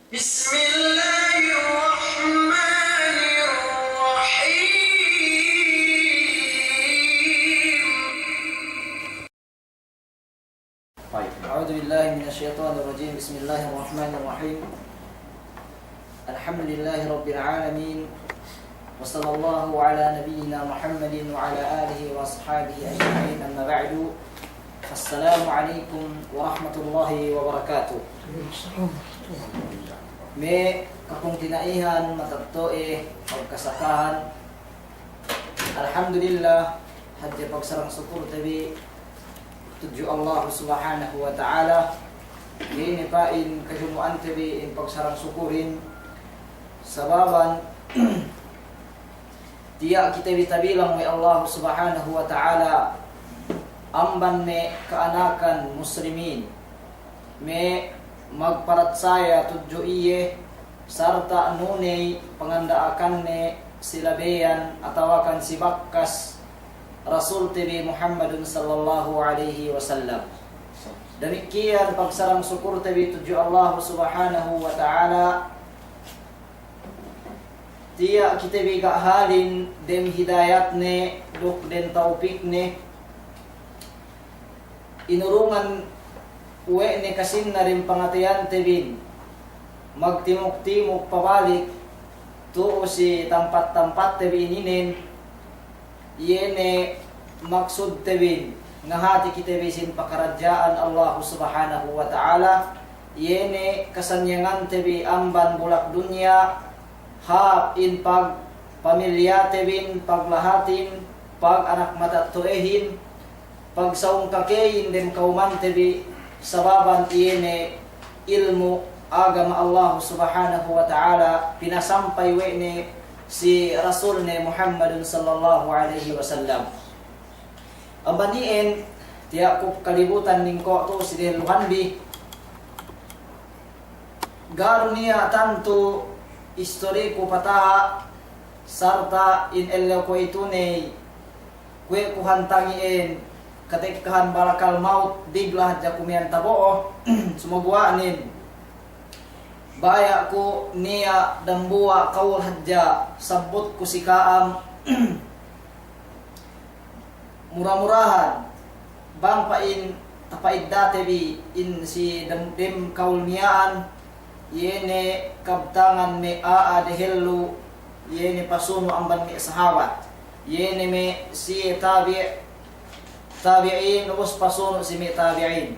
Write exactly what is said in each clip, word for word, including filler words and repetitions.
بسم الله الرحمن الرحيم. طيب. أعوذ بالله من الشيطان الرجيم. بسم الله الرحمن الرحيم. الحمد لله رب العالمين. وصلى الله على نبينا محمد وعلى آله وأصحابه أجمعين. أما بعد. السلام عليكم ورحمة الله وبركاته. Me' kapungtina'ihan matetto'e, pagkasakahan. Alhamdulillah, hadja pagsarang sukulte bi tudju Allah Subhanahu wa Ta'ala. Inin pa'in kajumu'ante bi in pagsarang sukulin. Sababan tiya' kite bi tabilang we' Allah Subhanahu wa Ta'ala amban me' ka'anakan muslimin, me' magparatsaya tudju iye, sarta' nuney panganda'akanne si labeyan atawakan si bakkas Rasulte bi Muhammadun sallallahu alaihi wasallam. Damikkiyan pagsarang sukulte bi tudju Allah Subhanahu wa Ta'ala, tiya' kite bi ga' halin dem hidayatne duk dem tawpikne, inurungan we' ne kasinna dem pangateyante bin magtimuk-timuk pabalik tu'u si tampat-tampatte bi ininen, iye ne maksudte bin, ngahati kite bi sin pakaradja'an Allahu Subhanahu wa Ta'ala, iye ne kasanyangante bi amban bulak dunya, hāp in pagpamilyate bin, paglahatin, paganak matetto'ehin, pagsawung kakeyin dem kawmante bi, sababan iye ne ilmu' agama Allahu Subhanahu wa Ta'ala pinasampay we' ne si Rasulne Muhammadun sallallahu alaihi wasallam. Amban iyan, tiya' ku kalibutan ningko' tu'u si dehelluhan bi. Ga' du niya' tantu istoriku pataha', sarta' in ellew kuwe'itu ne kuwe' ku hantang iyan katekkahan balakal maut, digla hadja ku miyan tabo'o, sumaguwa' nin. Baya' ku niya' dambuwa' kawul hadja sabbutku si ka'am. Mura-murahan, bang pa'in tapa'iddate bi in si dem, dem kawul miya'an, iye ne kabtangan me' a'a dehellu, iye ne pasunu' amban me' sahabat, iye ne me' siye tabi', tabi'in, ubus pasunu' si me' tabi'in.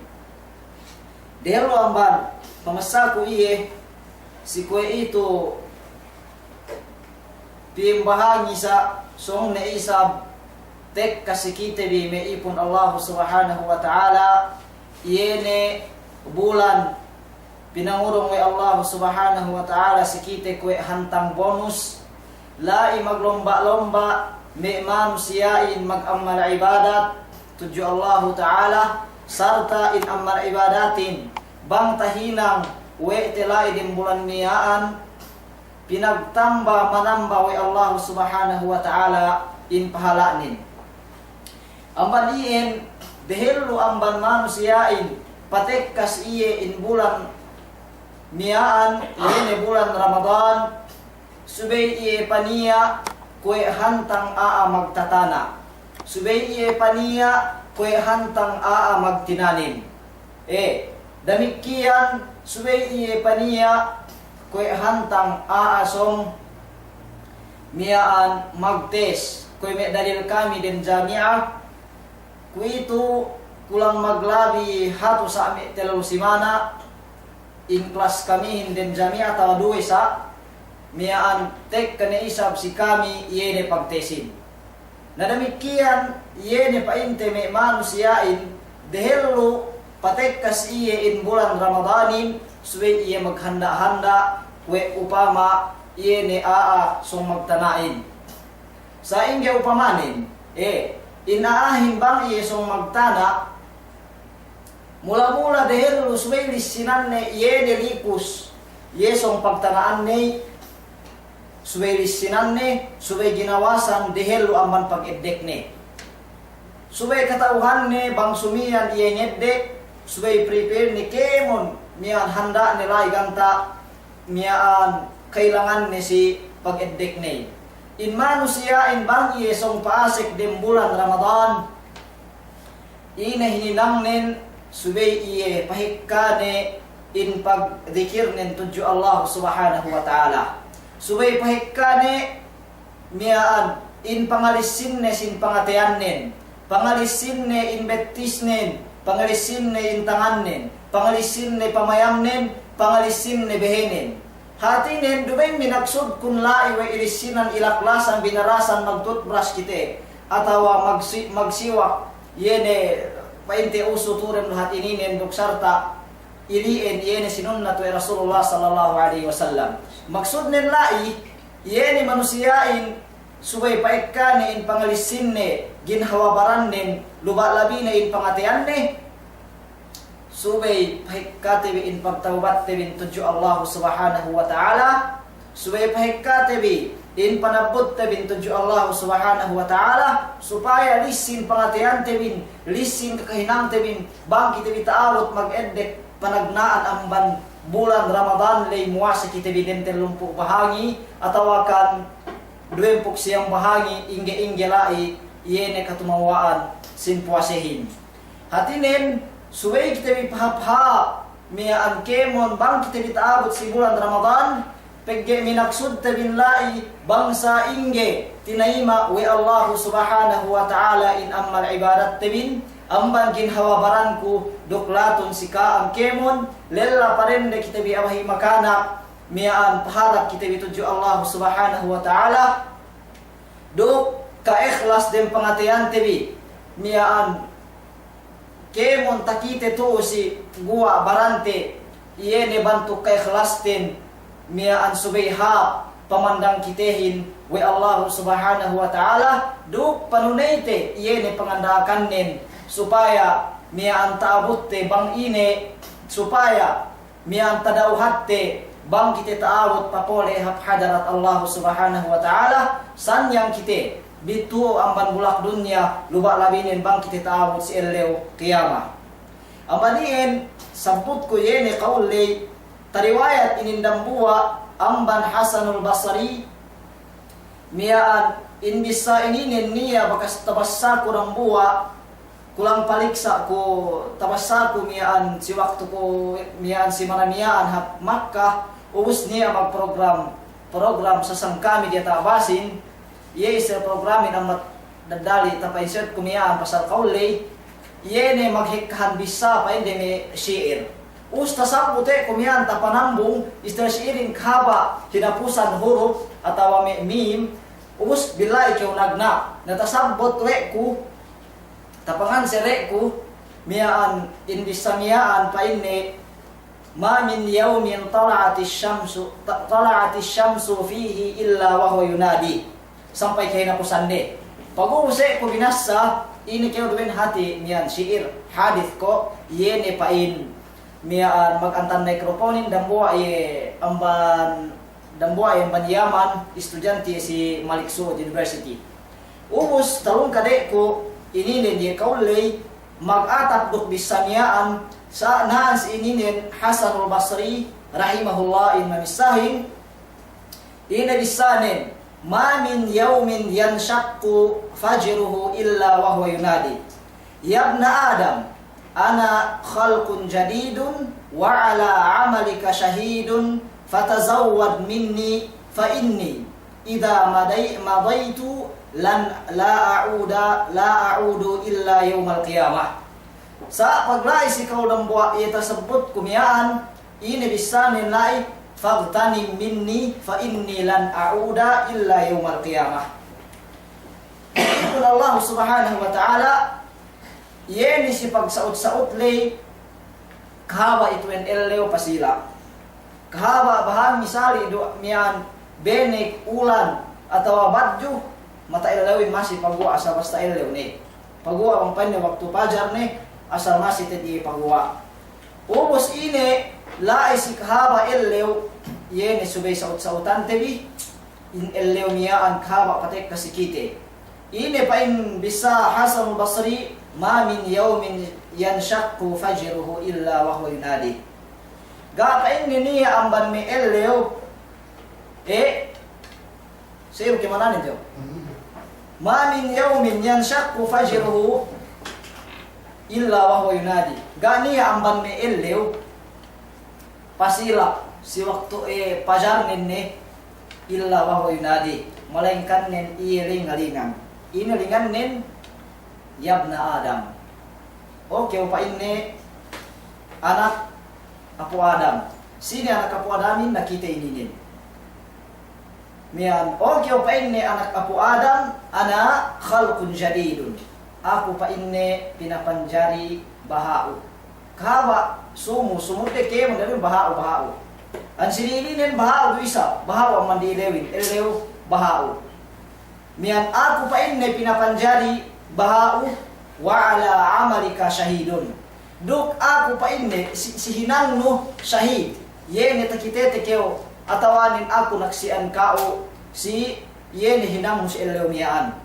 Dehellu amban pamasaku iye, si kuwe'itu piyembahangi sa, sōng ne isab tekka si kite bi me' ipun Allahu Subhanahu wa Ta'ala, iye ne bulan pinangurung we' Allahu Subhanahu wa Ta'ala si kite kuwe' hantang bonus, la'i maglomba'-lomba' me' manusiya'in magammal ibadat tudju Allahu Ta'ala, sarta' in ammal ibadatin bang tahinang we' te la'i dem bulan miya'an, pinagtamba-manamba we' Allahu Subhanahu wa Ta'ala in pahala'nin. Amban iyan, dehellu amban manusiya'in patekkas iye in bulan miya'an, iye ne bulan Ramadan, subey iye paniya' kuwe' hantang a'a magtatana', subey iye paniya' kuwe' hantang a'a magtinanim. E, damikkiyan subey iye paniya' kuwe' hantang a'a sōng miya'an magtes, kuwe' me' dalil kami dem jami'a, kuwe'itu kulang maglabi hatu sa' me' tellu simana', in klas kamihin dem jami'a tawa duwe sa', miya'an tekka ne isab si kami iye ne pagtesin. Na damikkiyan, iye ne pa'inte me' manusiya'in, dehellu patekkas iye in bulan Ramadanin, subey iye maghanda'-handa', kuwe' upama iye ne a'a sōng magtana'in. Sa'ingge upamanen, e, in a'ahin bang iye sōng magtana', mula-mula dehellu subey lissinanne iye ne likus, iye sōng pagtana'anne, subey lissinanne, subey ginawasan dehellu amban pag'eddekne. Subey kata'uhanne bang sumiyan iye ngedde', subey prepare ne kēmon miyan handa'ne la'i ganta', miya'an kailanganne si pag'eddekne. In manusiya'in bang iye sōng pa'asek dem bulan Ramadan, ine hininangnen, subey iye pahekkane in pagdikirnen tudju Allah Subhanahu wa Ta'ala. Subey pahekkane miya'an in pangalissinne sin pangateyannen, pangalissinne in bettisnen, pangalissinne in tangannen, pangalissinne pamayamnen, pangalissinne behenen. Hātinen, duma'in minaksudkun la'i we' ilissinan ilaklasan binarasan magtutbras kite, atawa magsi-, magsiwak, iye ne pa'inte usu turen lahat ininen duk sarta' ili'en, iye ne sinunnat we' Rasulullah sallallahu alaihi wasallam. Maksudnen la'i, iye ne manusiya'in subey pahekkane in pangalissinne, ginhawa barannen, luba' labine in pangateyanne, subey pahekkate bi in pagtawbatte bin tudju Allah Subhanahu wa Ta'ala, subey pahekkate bi in panabbutte bin tudju Allah Subhanahu wa Ta'ala, supaya lissin pangateyante bin, lissin kakahinangte bin, bang kite bi ta'abut mag'eddek panagna'an amban bulan Ramadan ley muwasa kite bi dem tellumpū' bahangi, atawa kan duwempū' siyam bahangi, ingge-ingge la'i, iye ne katumawwa'an sin puwasehin. Hātinen, subey kite bi pahāp-hāp miya'an kēmon bang kite bi ta'abut si bulan Ramadan, pegge' minaksudte bin la'i bang sa'ingge tinayima' we' Allahu Subhanahu wa Ta'ala in ammal ibadatte bin, amban ginhawa baranku duk latun si ka'am kēmon, lella padende kite bi abahi makanak, miya'an pahalak kite bi tudju Allahu Subhanahu wa Ta'ala, duk ka'ihlas dem pangateyante bi, miya'an kēmon takite tu'u si guwa' barante, iye ne bantuk ka'ihlasten, miya'an subey hāp pamandang kitehin we' Allahu Subhanahu wa Ta'ala, duk panuneyte iye ne panganda'akannen, supaya miya'an ta'abutte bang ine, supaya miya'an tada'uhatte bang kite ta'abut papole' hap hadarat Allahu Subhanahu wa Ta'ala, sanyang kite bi tu'u amban bulak dunya, luba' labinen bang kite ta'abut si ellew kiyama. Amban iyan sabbutku iye ne kawul ley, tariwayat inin dambuwa' amban Hasanul Basri, miya'an in bissā ininen niya' bakas tabassaku dambuwa', kulang paliksa' ku tabassaku miya'an si waktu ku miya'an si mana miya'an hap Makkah, ubus niya' magprogram, program sasang kami diyata' basin, iye isab programin ambat dadali tapa-insert ku miya'an pasal kawul ley, iye ne maghekkahan bissā pa'inde me' shi'ir. Ubus tasabbut we' ku miya'an tapanambung, isab shi'irin kahaba' hinapusan hurup atawa me' mim, ubus billa'i kew nagna'. Na tasabbut we' ku, tapanganswer we' ku, miya'an in bissā miya'an pa'inne, "Ma min yawmin tala'atis shamsu, ta-, tala'atis shamsu fihi illa wa huwa yunadi." Sampay kahinapusanne. Pag'ubus we' ku binassa, ine kew duwen hati' miya'an shi'ir, hadis ko', iye ne pa'in miya'an magantan mikroponin dambuwa' iye amban, dambuwa' iye amban Yaman, istudiyante si Malik Saud University. Ubus talungkad we' ku ininen iye kawul ley, magatap duk bissā miya'an, sa' na'an si ininen Hasanul Basri rahimahullah in mamissahin, ine bissānen, "Ma min yawmin yanshaqqu fajruhu illa wa huwa yunadi. Yabna Adam, ana khalqun jadidun wa ala amalika shahidun, fatazawwad minni fa inni idha madai-, madaitu lan, la a'uda, la a'udu illa yawmal qiyamah." Sa' pagla'i si kawul dambuwa' iye tasabbutku miya'an, ine bissānen la'i, "Faghtanim minni fa inni lan a'uda illa yawmal qiyamah." Pa'in Allah Subhanahu wa Ta'ala, iye ne si pagsa'ut-sa'ut ley, kahaba' ituwen ellew pasila'. Kahaba' bahan misali du miya'an benek, ulan, atawa badju, mata ellewin masi paguwa' asal basta ellew ne. Paguwa' bang pa'inne waktu pajar ne, asal masi te'ed iye paguwa'. Ubus ine la'i si kahaba' ellew, iye ne subey sa'ut-sa'utante bi, in ellew miya'an kahaba' patekka si kite. Ine pa'in bissā Hasanul Basri, "Ma min yawmin yanshaqqu fajruhu illa wa huwa yunadi." Ga' pa'inne niya' amban me' ellew, e, sa'ingge ma'ananen tiyo'. Ma min yawmin yanshaqqu fajruhu illa wa huwa yunadi. Ga' niya' amban me' ellew pasilak si waktu, e, pajarnen ne, illa wa huwa yunadi, malayingkannen iye lingalingan. Ine lingannen? Yabna Adam. O kew pa'inne anak apu' Adam. Sine anak apu' Adamin? Na kite ininen. Miya'an, o kew pa'inne anak apu' Adam, ana khalqun jadidun. Aku pa'inne pinapanjari baha'u. Kahaba' sumu, sumudde kēmon dalil baha'u, baha'u. An sine ininen baha'u du isab, baha'u amban di'ilewin, ellew baha'u. Miya'an aku pa'inne pinapanjari baha'u, wa ala amalika shahidun. Duk aku pa'inne si, si hinangnu shahid. Iye ne takitete kew, atawanen aku naksi'an ka'u si iye ne hinangnu si ellew miya'an.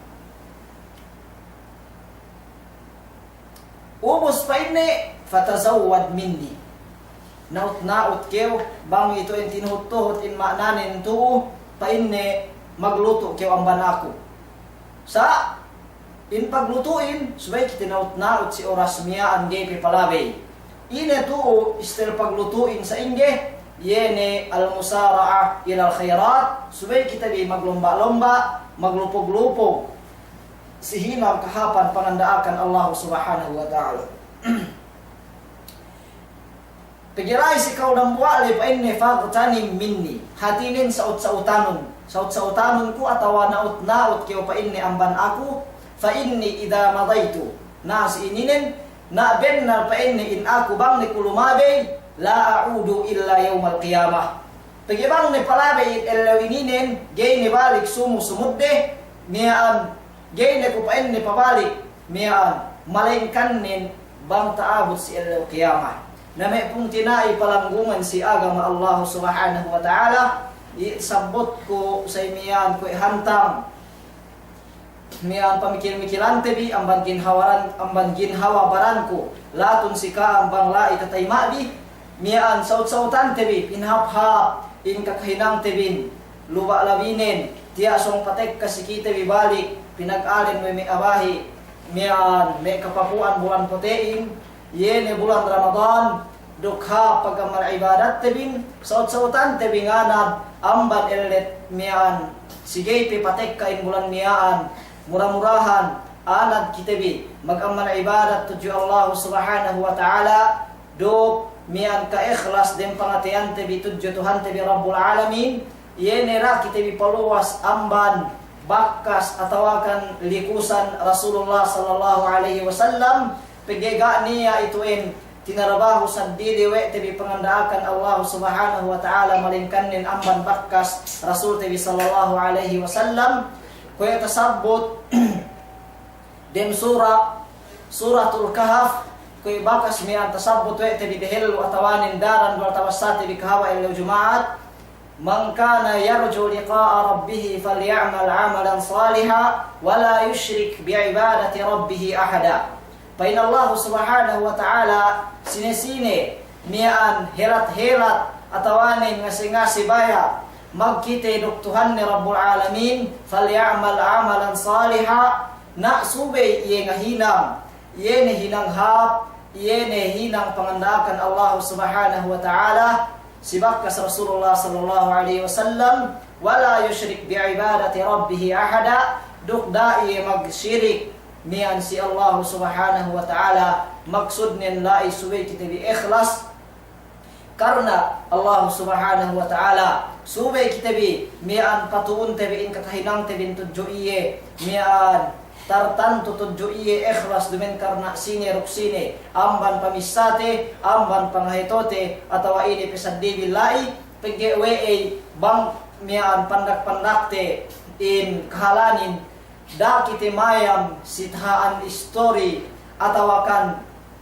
Ubus pa'inne, fatazawwad minni. Na'ut-na'ut kew, bang itu'in tinuhut-tuhut in ma'ananen tu'u, pa'inne maglutu' kew amban aku. Sa', in paglutu'in, subey kite na'ut-na'ut si oras miya'an ga'i pe palabey. Ine tu'u style paglutu'in sa'ingge? Iye ne al-musara'a ilal khairat, subey kite bi maglomba'-lomba', maglupug-lupug si hinang kahāpan panganda'akan Allahu Subhanahu wa Ta'ala. Pegge' la'i si ka'u dambuwa' ley pa'inne, faghtanim minni. Hātinen sa'ut-sa'utanun. Sa'ut-sa'utanun ku atawa na'ut-na'ut kew pa'inne amban aku, fa inni idha madaytu. Na si ininen, na bennal pa'inne in aku bang ne ku lumabey, la a'udu illa yawmal qiyamah. Pegge' bang ne palabey in ellew ininen, ga'i ne balik sumu sumudde, miya'an, ga'i ne ku pa'inne pabalik, miya'an, malayingkannen bang ta'abut si ellew qiyamah. Na me' pungtina'i palanggungan si agama Allahu Subhanahu wa Ta'ala, i sabbutku sa' miya'an kuwe' hantang. Miya'an pamikil-mikilante bi amban ginhawaran, amban ginhawa baranku, latun si ka'am bang la'i tatayma' bi, miya'an sa'ut-sa'utante bi, pinhāp-hāp in kakahinangte bin, luba' labinen, tiya' sōng patekka si kite bi balik, pinag'alen we' me' abahi', miya'an me' kapapu'an bulan pute'in, iye ne bulan Ramadan, duk hāp pag'amal ibadatte bin, sa'ut-sa'utante bi nganad, amban ellet miya'an, si ga'i pe patekka in bulan miya'an, mura-murahan, anad kite bi, mag'amal ibadat tudju Allahu Subhanahu wa Ta'ala, duk miya'an ka'ikhlas dem pangateyante bi tudju Tuhante bi Rabbul Alamin, iye ne da'a kite bi paluwas amban bakkas atawakan likusan Rasulullah sallallahu alaihi wasallam, pegge' ga' niya' itu'in tinarabahu saddili we' te bi panganda'akan Allahu Subhanahu wa Ta'ala, malayingkannen amban bakkas Rasulte bi sallallahu alaihi wasallam. Kuwe' tasabbut dem sura, Suratul Kahf, kuwe' bakas miya'an tasabbut we' te bi dehellu atawanen daran duwal tawassate bi kahaba' ellew Juma'at, "Man kana yarju liqa'a rabbih falya'mal 'amalan salihan wa la yushrik bi'ibadati rabbih ahada." Pa'in Allahu Subhanahu wa Ta'ala, sine-sine miya'an helat-helat atawanen ngase-ngase baya' magkite duk Tuhanne Rabbul Alamin, "Falya'mal 'amalan salihan," na subey iye ngahinang, iye ne hinang hāp, iye ne hinang panganda'akan Allahu Subhanahu wa Ta'ala, si bakkas Rasulullah sallallahu alaihi wasallam, "Wa la yushrik bi'ibadati rabbih ahada," duk da'a iye magsirik miya'an si Allahu Subhanahu wa Ta'ala, maksudnen la'i subey kite bi ikhlas karna Allahu Subhanahu wa Ta'ala, subey kite bi miya'an patu'unte bi in kakahinangte bin tudju iye, miya'an tartantu tudju iye ikhlas dumen karna sine duk sine, amban pamissate, amban pangahetote, atawa ine pe saddi bi la'i, pegge' we'ey bang miya'an pandak-pandakte in kahalanin, da'a kite mayam si taha'an istori atawakan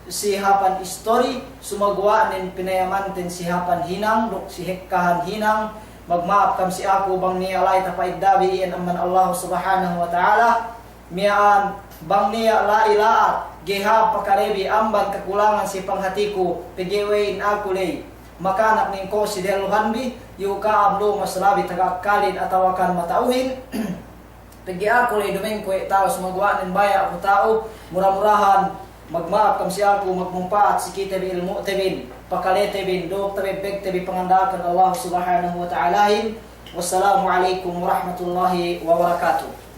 si hāpan istori, sumaguwa'nen pinayamanten si hāpan hinang duk si hekkahan hinang. Magma'ap kam si aku bang niya' la'i tapa'idda bi iyan amban Allahu Subhanahu wa Ta'ala. Miya'an bang niya' la'i la'at ga'i hāp pakalebi amban kakulangan si panghatiku, pegge' we'ey in aku ley makanak ningko' si dehelluhanbi, iyu' ka'am lu'u mas labi taga akkalin atawakan mata'uhin. Pegge' aku ley dumengku we' ta'u, sumaguwa' nen baya' aku ta'u, mura-murahan magma'ap kam si aku, magmumpa'at si kite bi ilmu'te bin, pakalte bin, duk tabebbegte bi panganda'akan Allah Subhanahu wa Ta'alahin. Wassalamu alaikum warahmatullahi wabarakatuh.